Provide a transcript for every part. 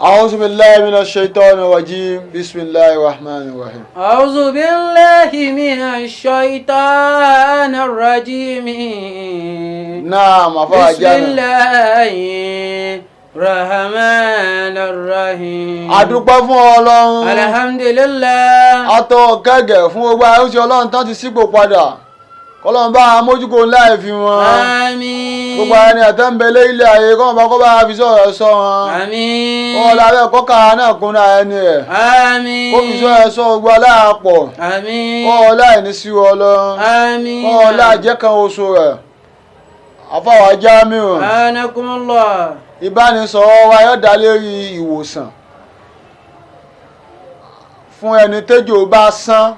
أعوذ بالله من الشيطان الرجيم، بسم الله الرحمن الرحيم. أعوذ بالله من الشيطان الرجيم. Naam, àfáà بسم Jamiu. الله الرحمن الرحيم. Adúpẹ́ fún Ọlọ́run. Alhamdulillah. Atọ́ kẹ́gẹ̀ fún gbogbo àrùsí Ọlọ́run tán ti sípò padà. Kọ́lọ́run bá amójúkò láì fi wọn. Àmín. Gbogbo ara ni àtẹ́ ń bẹ lé ilé ayé, kọ́lọ́run bá kọ́ bá fi sọ̀rọ̀ sọ wọn. Àmín. Kọ́ lábẹ́ kọ́kà náà kún náà ẹni rẹ̀. Àmín. Kó fi sọ̀rọ̀ sọ gbogbo aláàpọ̀. Àmín. Kọ́ láì ní sí Ọlọ́run. Àmín. Kọ́ láì jẹ́ kan oṣù rẹ̀. Àfáà Jamiu. Anakumullah. Ìbánisọ̀rọ̀ wa yóò dá lérí ìwòsàn fún ẹni tẹ́jò bá sán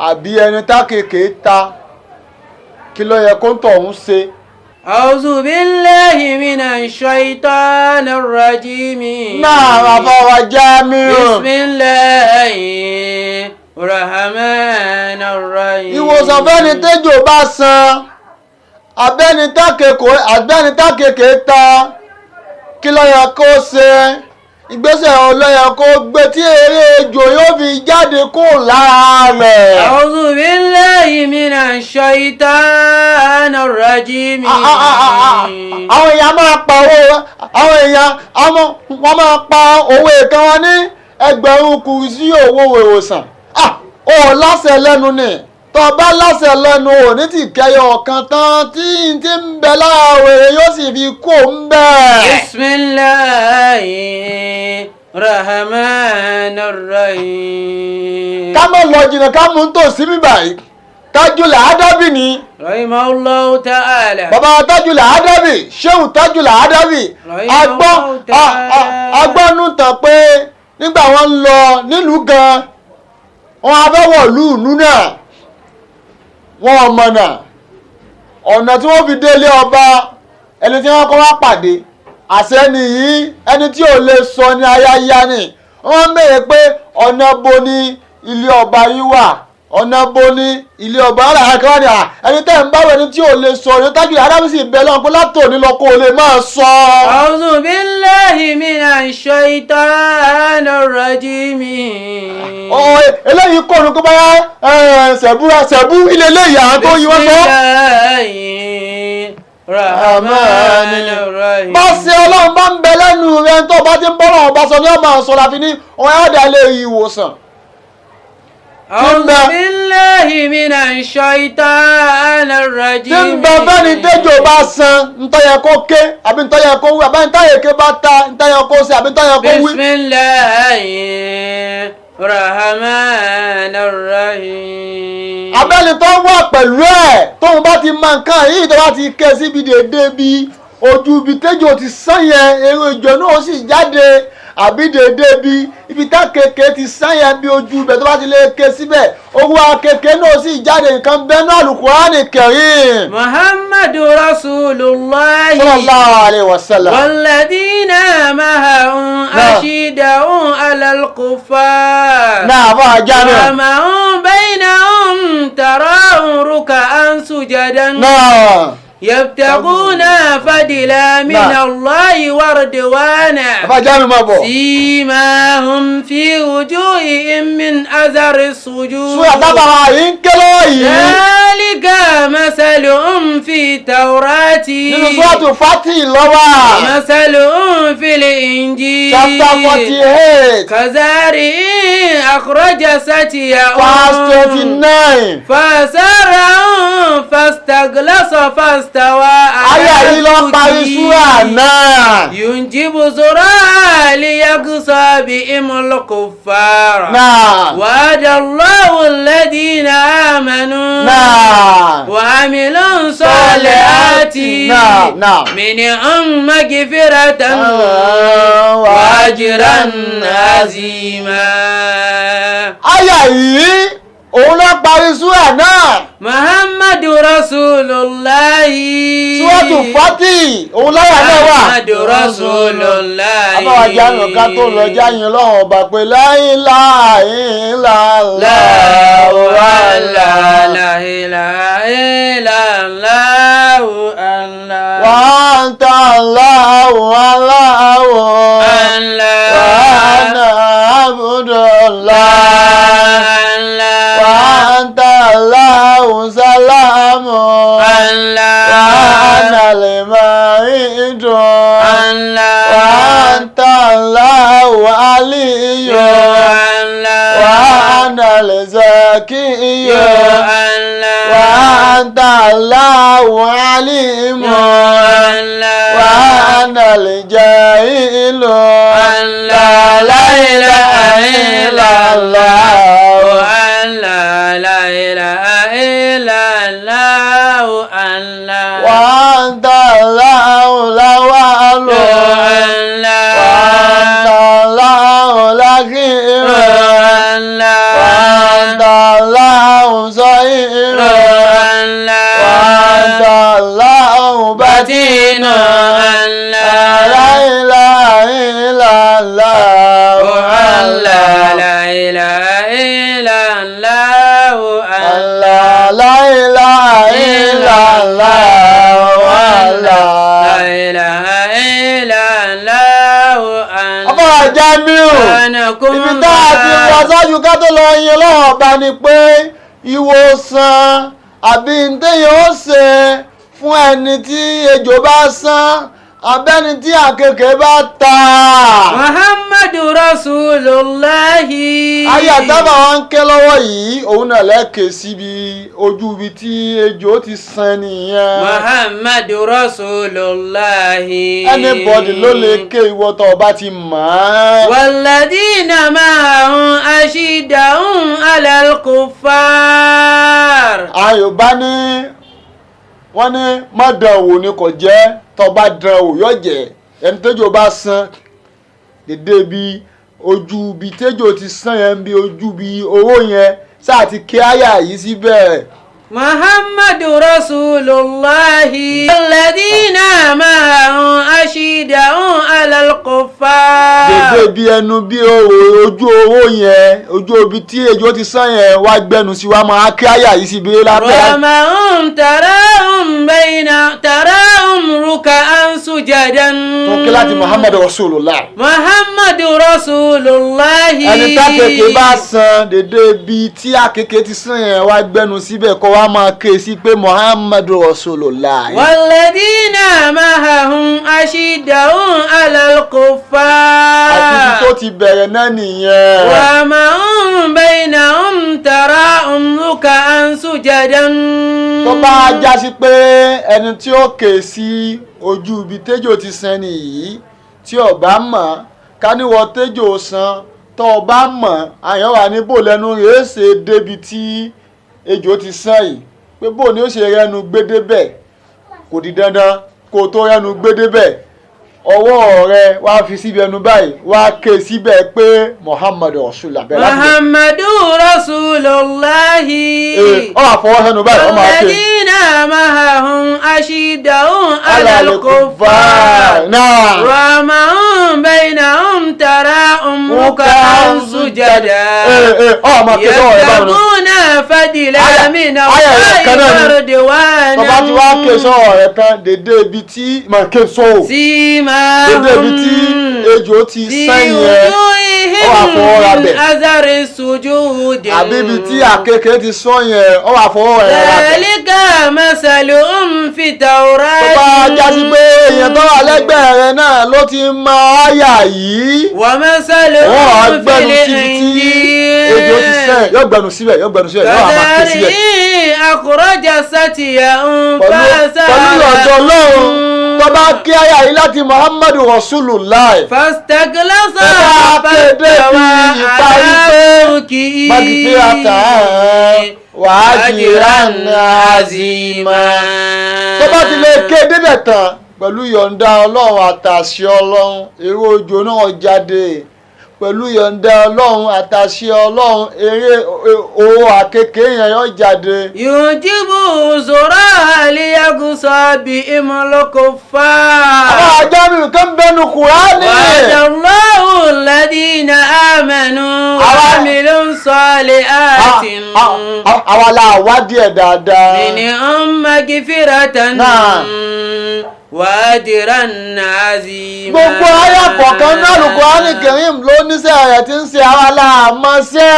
àbí ẹni tákèké ta, kí ló yẹ kó ń tọ̀hún ṣe. أعوذ بالله من الشيطان الرجيم. Náà, àfáà Jamiu. بسم الله الرحمن الرحيم. Ìwòsàn fẹ́ni tẹ́jò bá sán abẹ́ni tákèké ta, kí ló yẹ kó ṣe? Ìgbésẹ̀ ló yẹ kó gbé tí eré ejò yóò fi jáde kó lára rẹ̀? أعوذ بالله من الشيطان الرجيم. Àwọn èèyàn máa pa owó, àwọn èèyàn wọ́n máa pa owó ìkan wọn ní ẹgbẹ̀rún kùrìsì owó ìwòsàn. Ò láṣẹ lẹ́nu ni. Tó bá láṣẹ lẹ́nu, ò ní ti kẹyọ ọ̀kan tán tí n ti ń bẹ lára wèrè yóò sì fi kó ń bẹ̀. بسم الله الرحمن الرحيم. Ká má lọ jìnnà, ká mú un tòsí mi báyìí. Tajul Adabi ni. رحمه الله تعالى. Bàbá Tajul Adabi, Sheu Tajul Adabi, agbọ́ agbọ́nú tán pé nígbà wọn ń lọ nílùú gan, wọn afẹ́wọ̀ lùlù náà, wọn ò mọ̀nà ọ̀nà tí wọ́n fi délé ọba. Ẹni tí wọ́n kọ́ wá pàdé àṣẹ nìyí, ẹni tí ò lè sọ ní ayáyá ni. Wọ́n ń béèrè pé ọ̀nà bo ni ilé ọba yìí wà, ọ̀nà bo ni ilé ọba ọ̀nà àkàrà ni ẹni tẹ́ ń báwo, ẹni tí ò lè sọ ní Tajul Adabi sì bẹ lọ́n pé látòní lọ kó o lè máa sọ. أعوذ بالله من الشيطان الرجيم. Ọ eléyìí kò ní kó bá sẹ̀búra sẹ̀bú ilé eléyìí àwọn tó yí wọ́n sọ. بسم الله الرحمن الرحيم. Bá ṣe Ọlọ́run bá ń bẹ lẹ́nu rẹ, tó bá ti ń bọ́ lọ́wọ́ bá sọ ní ọmọ àṣọ láfi ní ọ̀hún ẹ̀dá lè rí ìwòsàn. أعوذ بالله من الشيطان الرجيم. Tí ń bẹ fẹ́ni tẹ́jọ́ bá san, ntọ́yẹ kó ké àbí ntọ́yẹ kó wí, àbí ntọ́yẹ ké bá ta, ntọ́yẹ kó ṣe àbí ntọ́yẹ kó wí. بسم الله الرحمن الرحيم. Abẹ́ni tó wà pẹ̀lú ẹ̀, tóun bá ti mọ nǹkan yìí, tó bá ti ké síbi dédé bí ojú ibi tẹ́jọ́ ti sán yẹn, èrò ìjọ náà ó sì jáde, àbí dédé bí ibi tá kéke ti sán yẹn, bí ojú ibẹ̀ tó bá ti lè ké síbẹ̀, owó akeke náà ó sì jáde. Nǹkan bẹ́ẹ̀ náà, Al-Qur'ani Karim. محمد رسول الله. Sallallahu alaihi wasallam. والذين معه أشداء على الكفار. Náà, àfáà Jamiu. رحماء بينهم تراهم ركعا سجدا. يبتغون فضلا من الله ورضوانا. Àfáà Jamiu, máa bọ̀. سيماهم في وجوههم من أثر السجود. Súrà tábàrà yìí ń ké lọ́wọ́ yìí. ذلك مثلهم في التوراة. Nínú Súràtù Fátì lọ́wọ́. مثلهم في الإنجيل. Chapter 48. كزرع أخرج شطأه. Verse 29. فآزره فاستغلظ فاستوى على Ayé yìí ló parí súrà náà. يعجب الزراع ليغيظ بهم الكفار. وعد الله الذين آمنوا وعملوا الصالحات نعم، نعم. منهم مغفرة وأجرا عظيما. Ayé yìí òun ló parí súrà náà. محمد رسول الله. Súràtù Fátì òun láyà náà wà. محمد رسول الله. Abáwá jáàmù, ká tó lọ jáyìn lọ́wọ́ ọba pé la ilaha لا illallah. لا إله إلا الله الله. Wa anta Allahu Allahu. العلي يا الله وأنا الزكي يا الله وأنت الله عليم يا الله وأنا الجاهل الله لا إله إلا الله الله لا إله إلا الله الله وأنت الله الأول يا الله وأنت الله الأخير يا الله وأنت الله الظاهر يا الله وأنت الله باتين باطن الله لا إله إلا الله الله لا إله إلا الله الله لا إله إلا الله لا الله إله إلا الله Ọba Jamiu ibi tá a ti lọ sáájú ká tó lọ yin Ọlọ́run ọba ni pé ìwòsàn àbí ntẹ́yìn ó ṣe fún ẹni tí ejò bá sán abẹ́ni tí àkekèé bá ta. Muhammadu Rasulullahi. Ayé àtàbà wa ń ké lọ́wọ́ yìí òun náà lẹ́ẹ̀kẹ́ síbi ojú ibi tí ejò ti san nìyẹn. Muhammadu Rasulullahi. Anybody ló lè ké ìwọ tó o bá ti mọ̀ ẹ́. والذين معه أشداء على الكفار. Àwọn Yorùbá ní wọ́n ní má dán wò ni kò jẹ́, tó bá dán wò yóò jẹ́. Ẹni tẹ́jọ́ bá san dédé bí ojú bí tẹ́jọ́ ti san yẹn, bí ojú bí owó yẹn sáà ti ké àyà yìí síbẹ̀. محمد رسول الله الذين معه أشداء على الكفار. Dédé bí ẹnu bí ojú owó yẹn, ojú ibi tí ejò ti san yẹn, wá gbẹnu sí wa máa ké àyà yìí síbi lábẹ́. رمهم تراهم بين تراهم ركعا سجدا. Tó ké láti Muhammadu Rasulullah. محمد رسول الله. Ẹni tákèké bá san dédé bí tí àkekèé ti san yẹn, wá gbẹnu síbẹ̀ kó wá máa ké sí pé Muhammadu Rasulullah. والذين معهم أشداء على الكفار. Àti ibi tó ti bẹ̀rẹ̀ náà nìyẹn. وما بينهم تراهم ركعا سجدا. Tó bá já sí pé ẹni tí ó ké sí ojú ibi tẹ́jọ́ ti san nìyí tí ó bá mọ̀ káníwọ̀ tẹ́jọ́ san, tó o bá mọ̀ àyàn wà ní bò lẹ́nu rẹ̀ ṣe débi tí ejò ti san yìí, pé bò ní ó ṣe rẹnu gbé débẹ̀. Kò di dandan kó o tó rẹnu gbé débẹ̀, ọwọ́ rẹ wá fi síbi ẹnu báyìí, wá ké síbẹ̀ pé Muhammadu Rasulullah bẹ́ẹ̀ láti bẹ̀. محمد رسول الله. Ee, ọ àfọwọ́ sẹ́nu báyìí, ọ máa ké. والذين معهم أشداء على الكفار. Náà. رمهم بينهم تراهم ركعا سجدا. Ee, ee, ọ máa ké sọ́wọ́ rẹ báwọn náà. يبتغون فضلا من Aya الله kan náà ni. ورضوانا. Tọba ti wá ké sọ́wọ́ rẹ tán, dédé ibi tí máa ké sọ́wọ́, dédé ibi tí سيماهم ejò ti في sán yẹn, ọ wà fọwọ́ ra وجوههم bẹ̀. من أثر السجود. Àbí ibi tí àkekèé ti sán yẹn, ọ wà fọwọ́ rẹ ra bẹ̀. ذلك مثلهم في التوراة. Tó bá jásí pé èèyàn tó wà lẹ́gbẹ̀ẹ́ rẹ náà ló ti mọ àyà yìí, wọ́n á ومثلهم في gbẹnu síbi tí ejò ti sán الإنجيل yẹn, yóò gbẹnu síbẹ̀, yóò gbẹnu síbẹ̀, yóò wá máa ké síbẹ̀. كزرع أخرج شطأه Pẹ̀lú ọ̀dọ̀ Ọlọ́run, tó bá kí àyà yìí láti Muhammadu Rasulullah فاستغلظ tó bá kéde bí فاستوى ìparí على pé سوقه magifirata wàá azima. عظيما. Tó bá ti lè ké débẹ̀ tán, pẹ̀lú yọ̀ǹda Ọlọ́run àtàṣe Ọlọ́run, èrò òjò náà jáde. Pẹ̀lú yọ̀ǹda Ọlọ́run àtàṣe Ọlọ́run, eré owó àkekèé yẹn yóò jáde. يعجب زراع ليغصى بهم الكفار. Àwọn àjọ mi kan bẹnu Kùránì. وعد الله الذين آمنوا وعملوا الصالحات Àwa la wádìí ẹ̀ dáadáa. منهم مغفرة نعم. وأجرا عظيما. Gbogbo àyà kọ̀ọ̀kan náà Al-Qur'ani Karim ló níṣẹ́ rẹ̀ tí ń ṣe, àwa la mọṣẹ́.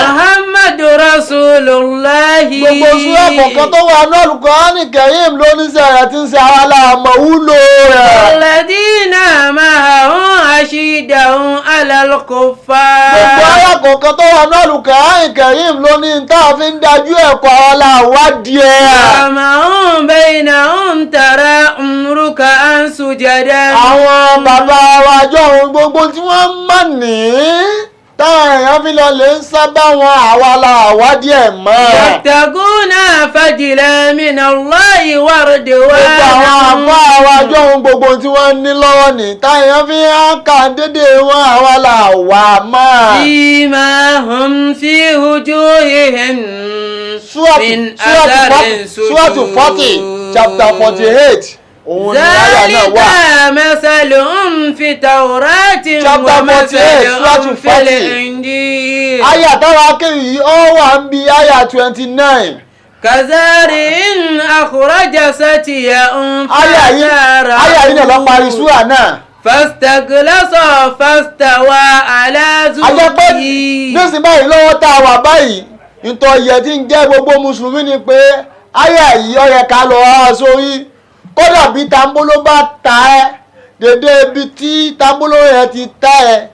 محمد رسول الله. Gbogbo súrà kọ̀ọ̀kan tó wà ní Al-Qur'ani Karim ló níṣẹ́ rẹ̀ tí ń ṣe, àwa la mọ̀ wúlò rẹ̀. الذين معه أشداء على الكفار. Gbogbo àyà kọ̀ọ̀kan tó wà ní Al-Qur'an Karim ló ní tá a fi ń dájú ẹ̀kọ́ àwọn làwádìí ẹ̀. رحماء بينهم تراهم ركعا سجدا. Àwọn bàbá wa jọ̀hún, gbogbo tí wọ́n mọ̀ ní táwọn èèyàn fi lọ lè ń sábà wọn, àwa la àwádìí ẹ̀ mọ́. يبتغون فضلا من الله Gbogbo àwọn ورضوانا. àfọ àwa jọ̀hún, gbogbo tí wọ́n ní lọ́wọ́ ní táwọn èèyàn fi ń kà dédé wọn, àwa la wà mọ́. سيماهم في وجوههم من أثر Súrátù 40, chapter 48, òun ni àyà náà wà. ذلك مثلهم في التوراة Chapter 48, Suratu ومثلهم في 40. الإنجيل. Àyà táwa akéwì yìí, ó wà ń bi àyà 29. كزرع أخرج شطأه Àyà yìí, àyà yìí náà lọ parí súrà náà. فاستغلظ فاستوى على A jẹ́ pé سوقه. nísìnyí báyìí, lọ́wọ́ tá a wà báyìí, nítorí yẹ tí ń jẹ́ gbogbo mùsùlùmí ni pé àyà yìí, ó yẹ ká lọ wá sórí. Kódà bí tambolo bá ta ẹ́, dédé ibi tí tambolo yẹn ti ta ẹ́,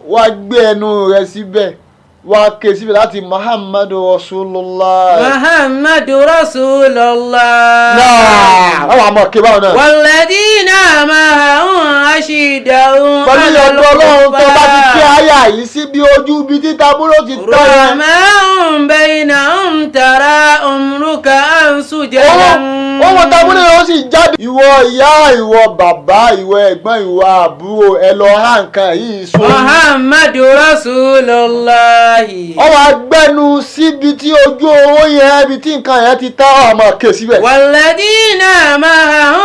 wá gbé ẹnu rẹ síbẹ̀, wá ké síbẹ̀ láti Muhammadu Rasulullah. محمد رسول الله. Náà àwọn àmọ̀ ké báwọn náà. والذين معه أشداء Pẹ̀lú على ìyọ̀dọ̀ Ọlọ́run, tó bá ti ké الكفار àyà yìí sí bí ojú ibi tí tambolo ti ta yẹn, رحماء بينهم تراهم ركعا سجدا. Owó tabúlé yóò sì jáde. Ìwọ ìyá, ìwọ bàbá, ìwọ ẹ̀gbọ́n, ìwọ àbúrò, ẹ lọ há nǹkan yìí sórí. محمد رسول الله. Ọwọ́ agbẹ́nu síbi tí ojú owó yẹn, ibi tí nǹkan yẹn ti tá, ọmọ kè síbẹ̀. والذين معه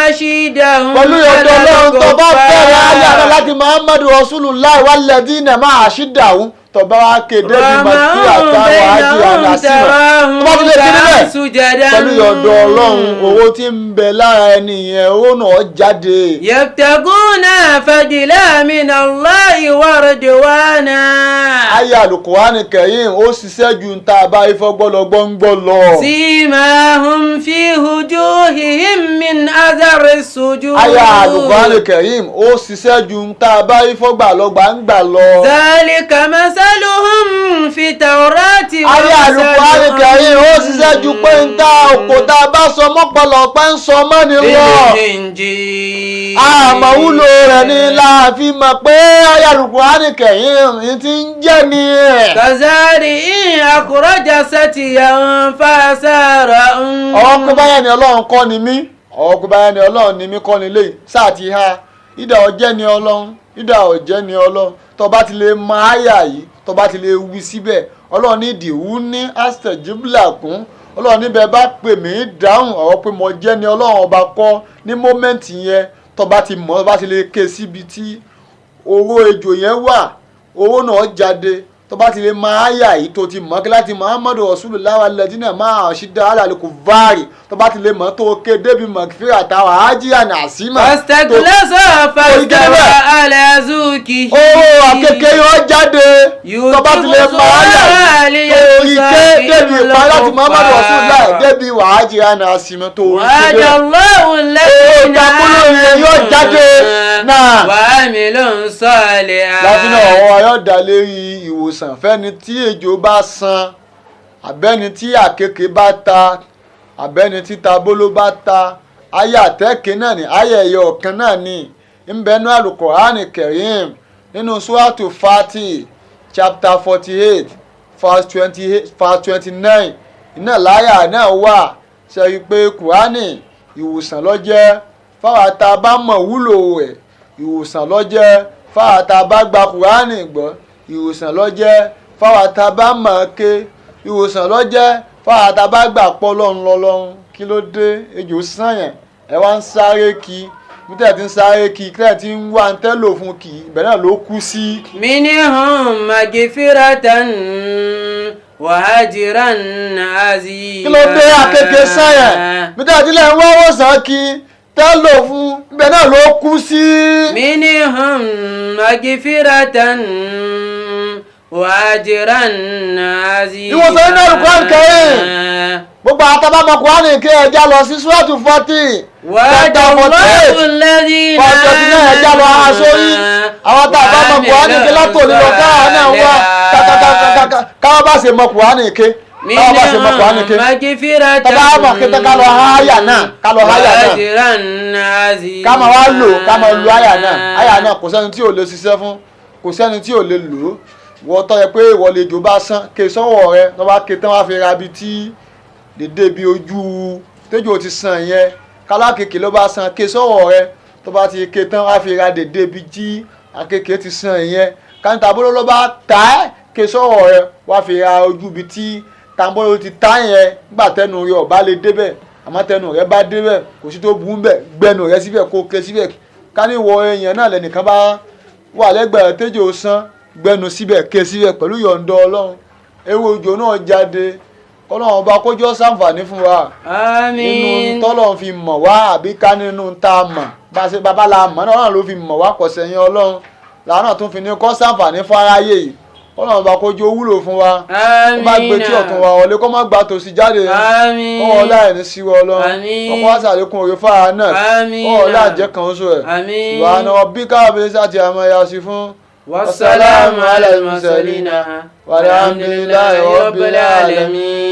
أشداء Pẹ̀lú ìyọ̀dọ̀ على Ọlọ́run, tó bá bẹ̀rẹ̀ ayé àná الكفار láti Muhammadu Rasulullah walladina ma'a ashiddahu, tó bá wá kéde ní màtí àtàwọn àjì àlàsímà, tó bá ti lè kiri bẹ́ẹ̀, pẹ̀lú ìyọ̀dọ̀ Ọlọ́run, owó tí ń bẹ lára ẹni yẹn, owó náà jáde. يبتغون فضلا من الله ورضوانا. Ayé Àlùkùránì Kẹrin, ó ṣiṣẹ́ ju ń ta bá ifọ́gbọ́lọgbọ́ ń gbọ́ lọ. سيماهم في وجوههم من أثر السجود. Ayé Àlùkùránì Kẹrin, ó ṣiṣẹ́ ju ń ta bá ifọ́gbàlọgbà ń gbà lọ. ذلك مثلهم في التوراة. Ayé Àlùkùránì Kẹrin, ó ṣiṣẹ́ ju pé ń ta òkò tá a bá sọ mọ́pọ̀lọpẹ́ ń sọ mọ́ni في lọ. الإنجيل. Àmọ́ wúlò rẹ̀ ni láàfin mọ̀ pé ayé Àlùkùránì Kẹrin ti ń jẹ́ ni ẹ̀. كزرع أخرج شطأه فآزره. Ọwọ́ pé báyà ni Ọlọ́run kọ́ ni mí, ọwọ́ pé báyà ni Ọlọ́run ni mí kọ́ ni léyìí sáà ti ha ìdá ọ̀jẹ́ ni Ọlọ́run, ìdá ọ̀jẹ́ ni Ọlọ́run. Tó bá ti lè mọ àyà yìí, tó bá ti lè wí síbẹ̀, Ọlọ́run ní ìdìwú ní astajibla kún. Ọlọ́run níbẹ̀ bá pè mí dáhùn, ọ̀rọ̀ pé mo jẹ́ ni Ọlọ́run ọba kọ́ ní moment yẹn. Tó bá ti mọ̀, tó bá ti lè ké síbi tí owó ejò yẹn wà, owó náà jáde. Tó bá ti lè máa yà yìí, tó ti mọ̀ kí láti Muhammadu Rasulullah walladina máa ṣídá alàlùkù váàrì, tó bá ti lè mọ̀, tó ké débi mọ̀ fíra táwa ájíà nàásìmà. فاستغلظ فاستوى على سوقه. Owó àkekèé yóò jáde. Tó bá ti lè máa yà yìí, tó rí ké débi ìparí láti Muhammadu Rasulullah débi wàhájìrà nàásìmà, tó rí ké وعد débi الله الذين Owó yẹn yóò jáde náà. وعملوا الصالحات. Láti náà, ọ̀rọ̀ ayọ̀ dá lérí ìwòsàn fẹ́ni tí ejò bá san, àbẹ́ni tí àkekèé bá ta, àbẹ́ni tí tabolo bá ta. Ayé àtẹ́kẹ́ náà ni, ayé ẹ̀yọ ọ̀kan náà ni ńbẹ́nu Àlùkùránì Kẹrim nínú Suratu Fati, chapter 48, verse 28, verse 29, iná láyà náà wà. Ṣe rí i pé Kùránì ìwòsàn ló jẹ́ fáwọn tá a bá mọ̀ wúlò rẹ̀, ìwòsàn ló jẹ́ fáwọn tá a bá gba Kùránì gbọ́, ìwòsàn ló jẹ́ fáwọn tá a bá mọ̀ ọ́n ké, ìwòsàn ló jẹ́ fáwọn tá a bá gbà pọ́ lọ́run lọ́lọ́run. Kí ló dé? Ejò sànyàn, ẹ wá ń sáré kí bí tẹ̀ ti ń sáré kí tẹ̀ ti ń wá ń tẹ́ lò fún kì ibẹ̀ náà ló kú sí. منهم مغفرة وأجرا عظيما. Kí ló dé? Àkekèé sànyàn, bí tẹ̀ ti lẹ̀ ń wá wòsàn kí tẹ́ lò fún, ibẹ̀ náà ló kú sí. منهم مغفرة وأجرا عظيما. Ìwòsàn nínú Al-Qur'an Karim. Gbogbo àtàbàmọ̀ Kùránì kí ẹja lọ sí Súrátù 14, وعد chapter 48, الله الذين 49, ẹja lọ ha sórí. Àwọn tá a bá mọ Kùránì ké látòní lọ, káà náà wá káwá bá ṣe mọ Kùránì ké, káwá bá ṣe mọ Kùránì ké. مغفرة Tàbá mọ̀ kí ká lọ ha àyà náà, ká lọ ha àyà náà. وأجرا عظيما. Ká máa wá lò, ká máa lo àyà náà. Àyà náà, kò sẹ́ni tí ò lè ṣiṣẹ́ fún, kò sẹ́ni tí ò lè lò ó. Wọ́n tọ́ yẹ pé ìwọ lè jò bá sán ké sọ́wọ́ rẹ, tó bá ké tán, wá fi ra ibi tí dédé bí ojú tẹ́jọ́ ti sàn yẹn. Kálákèké ló bá sàn, ké sọ́wọ́ rẹ, tó bá ti ké tán, wá fi ra dédé bí tí àkekèé ti sàn yẹn. Káńtàbóló ló bá ta ẹ́, ké sọ́wọ́ rẹ, wá fi ra ojú ibi tí tambolo ti ta yẹn. Nígbà tẹnu rẹ ọba lè débẹ̀, àmọ́ tẹnu rẹ bá débẹ̀, kò sí tó burú bẹ̀, gbẹnu rẹ síbẹ̀, kó ké síbẹ̀. Ká ní ìwọ èèyàn náà lẹ́nìkan bá wà lẹ́gbẹ̀ẹ́ tẹ́jọ́ sán, gbẹnu síbẹ̀, ké síbẹ̀, pẹ̀lú yọ̀ǹda Ọlọ́run, ewé òjò náà jáde. Kọ́lọ́run ọba kójọ́ ṣàǹfààní fún wa nínú آمين. Tọ́lọ́run fi mọ̀ wá, àbí ká nínú tá a mọ̀ bá a ṣe bàbá la mọ̀ náà, Ọlọ́run ló fi mọ̀ wá, kò sẹ́yìn Ọlọ́run làwọn náà tún fi ní kọ́ ṣàǹfààní fún aráyé yìí. Kọ́lọ́run ọba kójọ́ wúlò fún wa, kó bá gbé tí ọ̀tún wa wọlé, kó má gba tòsí jáde. آمين. Kó wọlé àìní síwọ́ Ọlọ́run. Àmín. Kó wá sàlékún orí fára náà. Àmín. Kó wọlé àjẹ́ kan oṣù ẹ̀. آمين. Subhana rabbika rabbil izzati amma yasifun. والسلام على المرسلين والحمد لله رب العالمين.